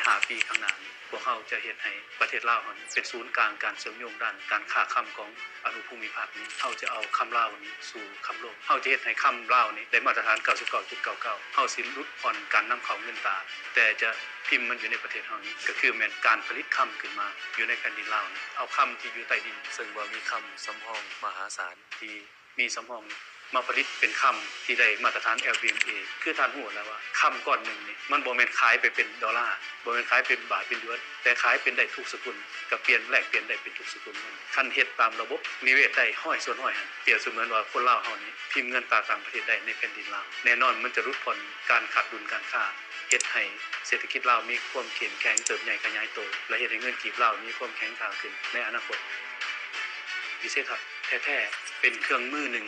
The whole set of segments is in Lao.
ຫ້າປີຂ້າງໜ້ານີ້ ພວກເຮົາຈະເຮັດໃຫ້ປະເທດລາວເຮົານີ້ເປັນສູນກາງການເຊື່ອມໂຍງດ້ານການຄ້າຄຳຂອງອະນຸພູມິພາກນີ້. ເຮົາຈະເອົາຄຳລາວນີ້ສູ່ຄຳໂລກ. ເຮົາຈະເຮັດໃຫ້ຄຳລາວນີ້ໄດ້ມາດຕະຖານເກົ້າສິບເກົ້າຈຸດເກົ້າເກົ້າ. ເຮົາຊິຫຼຸດຜ່ອນການນຳເຂົ້າເງິນຕາ, ແຕ່ຈະພິມມັນຢູ່ໃນປະເທດເຮົານີ້ ກໍຄືແມ່ນການຜະລິດຄຳຂຶ້ນມາຢູ່ໃນແຜ່ນດິນລາວນີ້. ເອົາຄຳທີ່ຢູ່ໃຕ້ດິນ ເຊິ່ງວ່າມີຄຳສຳຮອງມະຫາສານທີ່ ມີສຳຮອງມາຜະລິດເປັນຄຳທີ່ໄດ້ມາດຕະຖານ ແອລ ບີ ເອັມ ເອ. ຄືທ່ານຮູ້ແລ້ວວ່າ ຄຳກ້ອນໜຶ່ງນີ້ ມັນບໍ່ແມ່ນຂາຍໄປເປັນໂດລາ, ບໍ່ແມ່ນຂາຍເປັນບາດເປັນຢວນ, ແຕ່ຂາຍເປັນໄດ້ທຸກສະກຸນ, ກໍປ່ຽນ ແລກປ່ຽນໄດ້ເປັນທຸກສະກຸນເງິນ. ຄັນເຮັດຕາມລະບົບນິເວດໄດ້ຮ້ອຍສ່ວນຮ້ອຍຫັ້ນ, ປຽບສະເໝືອນວ່າຄົນລາວເຮົານີ້ພິມເງິນຕາຕ່າງປະເທດໄດ້ໃນແຜ່ນດິນລາວ, ແນ່ນອນມັນຈະຫຼຸດຜ່ອນການຂາດດຸນການຄ້າ, ເຮັດໃຫ້ເສດຖະກິດລາວມີຄວາມເຂັ້ມແຂງ, ເຕີບໃຫຍ່ຂະຫຍາຍໂຕ ແລະ ເຮັດໃຫ້ເງິນກີບລາວມີຄວາມແຂງຄ່າຂຶ້ນໃນອະນາຄົດ. ວິໄສທັດແທ້ໆ ເປັນເຄື່ອງມືໜຶ່ງ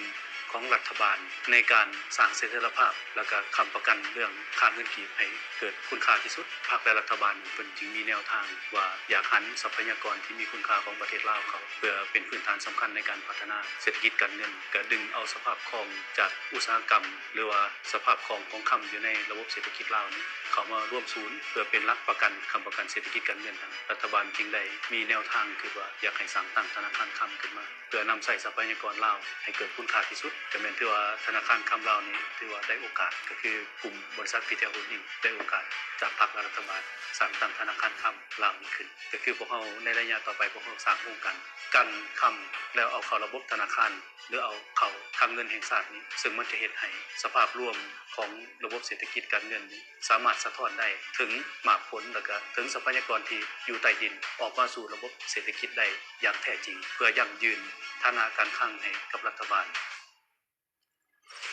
ຂອງລັດຖະບານໃນການສ້າງສະຖຽນລະພາບ ແລະ ກະຄ້ຳປະກັນເລື່ອງຄ່າເງິນກີບໃຫ້ເກີດຄຸນຄ່າທີ່ສຸດ. ພັກ ແລະ ລັດຖະບານເພິ່ນຈຶ່ງມີແນວທາງວ່າ ຢາກຫັນຊັບພະຍາກອນທີ່ມີຄຸນຄ່າຂອງປະເທດລາວເຂົ້າ ເພື່ອເປັນພື້ນຖານສຳຄັນໃນການພັດທະນາເສດຖະກິດການເງິນ, ກະດຶງເອົາສະພາບຄອງຈາກອຸດສາຫະກຳ ຫຼືວ່າສະພາບຄອງຂອງຄຳຢູ່ໃນລະບົບເສດຖະກິດລາວນີ້ ເຂົ້າມາລວມສູນ ເພື່ອເປັນຫຼັກປະກັນ ຄ້ຳປະກັນເສດຖະກິດການເງິນຫັ້ນ. ລັດຖະບານຈຶ່ງໄດ້ມີແນວທາງ ຄືວ່າຢາກໃຫ້ສ້າງຕັ້ງທະນາຄານຄຳຂຶ້ນມາ ເພື່ອນຳໃຊ້ຊັບພະຍາກອນລາວໃຫ້ເກີດຄຸນຄ່າທີ່ສຸດ. ກໍແມ່ນຖືວ່າທະນາຄານຄຳລາວນີ້ ຖືວ່າໄດ້ໂອກາດ, ກໍຄືກຸ່ມບໍລິສັດ ພີທີແອລ ໂຮດດິ້ງ ໄດ້ໂອກາດຈາກພັກ ແລະ ລັດຖະບານ ສ້າງຕັ້ງທະນາຄານຄຳລາວນີ້ຂຶ້ນ. ກໍຄືພວກເຮົາໃນໄລຍະຕໍ່ໄປ ພວກເຮົາສ້າງໂຮງການກັ່ນຄຳ ແລ້ວເອົາເຂົ້າລະບົບທະນາຄານ ຫຼືເອົາເຂົ້າຄັງເງິນແຫ່ງຊາດນີ້ ເຊິ່ງມັນຈະເຮັດໃຫ້ສະພາບລວມຂອງລະບົບເສດຖະກິດການເງິນນີ້ ສາມາດສະທ້ອນໄດ້ເຖິງໝາກຜົນ ແລະ ກະເຖິງຊັບພະຍາກອນທີ່ຢູ່ໃຕ້ດິນ ອອກມາສູ່ລະບົບເສດຖະກິດໄດ້ຢ່າງແທ້ຈິງ ເພື່ອຢັ້ງຢືນຖານະການຄັງໃຫ້ກັບລັດຖະບານ.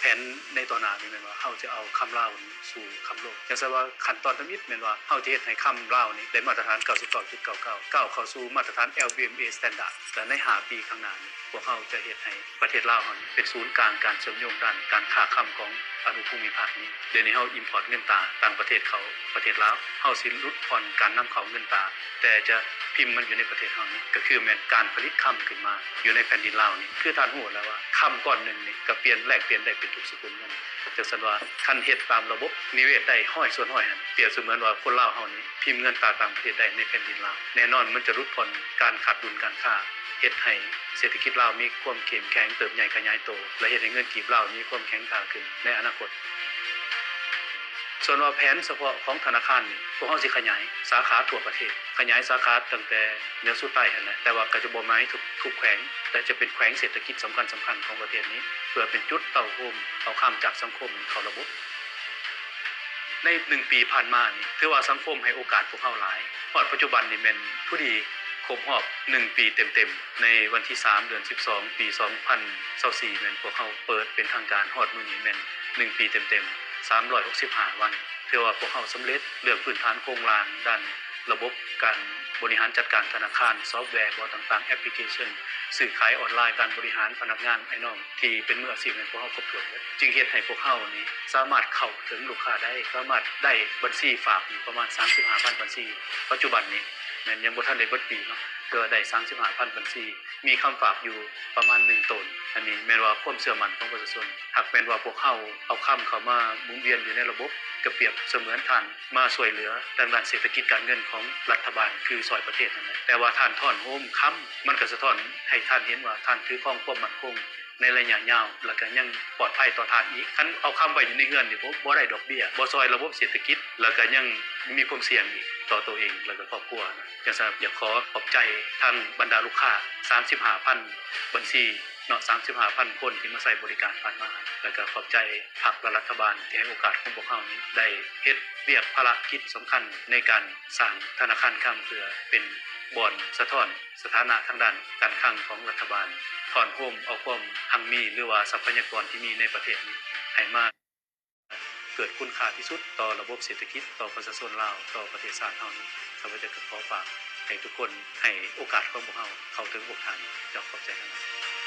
ແຜນໃນຕໍ່ໜ້ານີ້ແມ່ນວ່າ ເຮົາຈະເອົາຄຳລາວນີ້ສູ່ຄຳໂລກ. ຈັ່ງຊັ້ນວ່າ ຂັ້ນຕອນທຳອິດແມ່ນວ່າ ເຮົາຈະເຮັດໃຫ້ຄຳລາວນີ້ໄດ້ມາດຕະຖານເກົ້າສິບເກົ້າຈຸດເກົ້າເກົ້າ ກ້າວເຂົ້າສູ່ມາດຕະຖານ ແອລ ບີ ເອັມ ເອ ສະແຕນດາດ ແລະ ໃນຫ້າປີຂ້າງໜ້ານີ້ ພວກເຮົາຈະເຮັດໃຫ້ປະເທດລາວເຮົານີ້ເປັນສູນກາງການເຊື່ອມໂຍງດ້ານການຄ້າຄຳຂອງອະນຸພູມິພາກນີ້. ດຽວນີ້ເຮົາອິມພອດເງິນຕາຕ່າງປະເທດເຂົ້າປະເທດລາວ, ເຮົາຊິຫຼຸດຜ່ອນການນຳເຂົ້າເງິນຕາ, ແຕ່ຈະພິມມັນຢູ່ໃນປະເທດເຮົານີ້ ກໍຄືແມ່ນການຜະລິດຄຳຂຶ້ນມາຢູ່ໃນແຜ່ນດິນລາວນີ້. ຄືທ່ານຮູ້ແລ້ວວ່າ ຄຳກ້ອນໜຶ່ງນີ້ກໍປ່ຽນ ແລກປ່ຽນໄດ້ເປັນທຸກສະກຸນເງິນ. ຈັ່ງຊັ້ນວ່າ ຄັນເຮັດຕາມລະບົບນິເວດໄດ້ຮ້ອຍສ່ວນຮ້ອຍຫັ້ນ, ປຽບສະເໝືອນວ່າຄົນລາວເຮົານີ້ພິມເງິນຕາຕ່າງປະເທດໄດ້ໃນແຜ່ນດິນລາວ, ແນ່ນອນມັນຈະຫຼຸດຜ່ອນການຂາດດຸນການຄ້າ, ເຮັດໃຫ້ເສດຖະກິດລາວມີຄວາມເຂັ້ມແຂງ, ເຕີບໃຫຍ່ຂະຫຍາຍໂຕ ແລະ ເຮັດໃຫ້ເງິນກີບລາວມີຄວາມແຂງຄ່າຂຶ້ນໃນອະນາຄົດ. ສ່ວນວ່າແຜນສະເພາະຂອງທະນາຄານນີ້ ພວກເຮົາຊິຂະຫຍາຍສາຂາທົ່ວປະເທດ, ຂະຫຍາຍສາຂາຕັ້ງແຕ່ເໜືອສູ່ໃຕ້ຫັ້ນແຫຼະ, ແຕ່ວ່າກໍຈະບໍ່ໝາຍທຸກ ທຸກແຂວງ, ແຕ່ຈະເປັນແຂວງເສດຖະກິດສຳຄັນໆຂອງປະເທດນີ້ ເພື່ອເປັນຈຸດເຕົ້າໂຮມເອົາຄຳຈາກສັງຄົມເຂົ້າລະບົບ. ໃນໜຶ່ງປີຜ່ານມານີ້ ຖືວ່າສັງຄົມໃຫ້ໂອກາດພວກເຮົາຫຼາຍ. ຮອດປັດຈຸບັນນີ້ແມ່ນພໍດີຄົບຮອບໜຶ່ງປີເຕັມໆ, ໃນວັນທີສາມ ເດືອນສິບສອງ ປີສອງພັນຊາວສີ່ ແມ່ນພວກເຮົາເປີດເປັນທາງການ, ຮອດມື້ນີ້ແມ່ນໜຶ່ງປີເຕັມໆ ສາມຮ້ອຍຫົກສິບຫ້າວັນ. ຖືວ່າພວກເຮົາສຳເລັດເລື່ອງພື້ນຖານໂຄງລ່າງດ້ານລະບົບການບໍລິຫານຈັດການທະນາຄານ, ຊອບແວບໍຕ່າງໆ, ແອັບພລິເຄຊັນ, ຊື້ຂາຍອອນລາຍ, ການບໍລິຫານພະນັກງານອ້າຍນ້ອງທີ່ເປັນມືອາຊີບ ແມ່ນພວກເຮົາຄົບຖ້ວນໝົດ, ຈຶ່ງເຮັດໃຫ້ພວກເຮົານີ້ສາມາດເຂົ້າເຖິງລູກຄ້າໄດ້, ສາມາດໄດ້ບັນຊີຝາກນີ້ປະມານສາມສິບຫ້າພັນບັນຊີ. ປັດຈຸບັນນີ້ແມ່ນຍັງບໍ່ທັນໄດ້ເບິດປີເນາະ, ແຕ່ວ່າໄດ້ສາມສິບຫ້າພັນບັນຊີ, ມີຄຳຝາກຢູ່ປະມານໜຶ່ງໂຕນ. ອັນນີ້ແມ່ນວ່າຄວາມເຊື່ອໝັ້ນຂອງປະຊາຊົນ. ຫາກແມ່ນວ່າພວກເຮົາເອົາຄຳເຂົ້າມາໝູນວຽນຢູ່ໃນລະບົບ, ກໍປຽບສະເໝືອນທ່ານມາຊ່ວຍເຫຼືອທາງດ້ານເສດຖະກິດການເງິນຂອງລັດຖະບານ, ຄືຊ່ອຍປະເທດນັ້ນແຫຼະ. ແຕ່ວ່າທ່ານທ້ອນໂຮມຄຳ, ມັນກໍສະທ້ອນໃຫ້ທ່ານເຫັນວ່າທ່ານຖືຄອງຄວາມໝັ້ນຄົງໃນໄລຍະຍາວ, ແລ້ວກໍຍັງປອດໄພຕໍ່ທ່ານອີກ. ຄັນເອົາຄຳໄວ້ຢູ່ໃນເຮືອນນີ້ ບໍ່ ບໍ່ໄດ້ດອກເບ້ຍ, ບໍ່ຊ່ອຍລະບົບເສດຖະກິດ, ແລ້ວກໍຍັງມີຄວາມສ່ຽງອີກຕໍ່ໂຕເອງ ແລ້ວກໍຄອບຄົວນະ. ຈັ່ງຊັ້ນ ຢາກຂໍຂອບໃຈທາງບັນດາລູກຄ້າສາມສິບຫ້າພັນບັນຊີເນາະ, ສາມສິບຫ້າພັນຄົນທີ່ມາໃຊ້ບໍລິການຜ່ານມາ, ແລ້ວກໍຂອບໃຈພັກ ແລະ ລັດຖະບານທີ່ໃຫ້ໂອກາດຂອງພວກເຮົານີ້ໄດ້ເຮັດວຽກພາລະກິດສຳຄັນໃນການສ້າງທະນາຄານຄຳ ເພື່ອເປັນບ່ອນສະທ້ອນສະຖານະທາງດ້ານການຄັງຂອງລັດຖະບານ, ທ້ອນໂຮມເອົາຄວາມຮັ່ງມີ ຫຼືວ່າຊັບພະຍາກອນທີ່ມີໃນປະເທດນີ້ໃຫ້ມາ ເກີດຄຸນຄ່າທີ່ສຸດຕໍ່ລະບົບເສດຖະກິດ, ຕໍ່ປະຊາຊົນລາວ, ຕໍ່ປະເທດຊາດເຮົານີ້. ຂ້າພະເຈົ້າກໍຂໍຝາກໃຫ້ທຸກຄົນໃຫ້ໂອກາດຂອງພວກເຮົາເຂົ້າເຖິງພວກທ່ານ. ເຈົ້າ ຂອບໃຈຫຼາຍ.